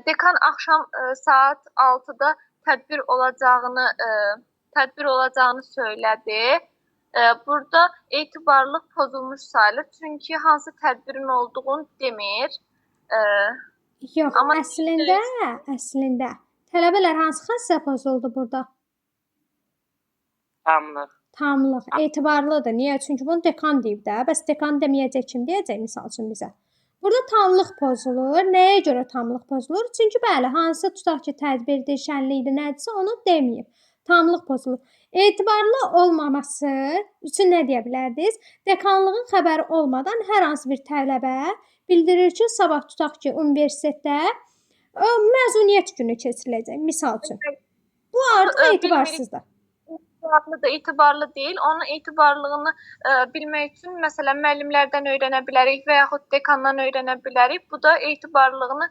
Dekan axşam saat 6-da tədbir olacağını tədbir olacağını söylədi. Burada etibarlılıq pozulmuş sayılır. Çünki hansı tədbirin olduğunu demir. Yox, Amma əslində tələbələr hansı xassiyyət pozuldu burada? Tamlıq. Tamlıq, etibarlıdır. Niyə? Çünki bunu dekan deyib də. Bəs dekan deməyəcək, kim deyəcək misal üçün bizə? Burada tamlıq pozulur. Nəyə görə tamlıq pozulur? Çünki bəli, hansı tutaq ki, tədbirdir, şənlikdir, nədirsə onu deməyib. Tamlıq pozulur. Etibarlı olmaması üçün nə deyə bilərdiniz? Dekanlığın xəbəri olmadan hər hansı bir tələbə bildirir ki, sabah tutaq ki, universitetdə məzuniyyət günü keçiriləcək, misal üçün. Bu artıq etibarsızdır. Etibarlı da etibarlı deyil. Onun etibarlılığını bilmək üçün məsələn müəllimlərdən öyrənə bilərik və yaxud dekandan öyrənə bilərik. Bu da etibarlılığını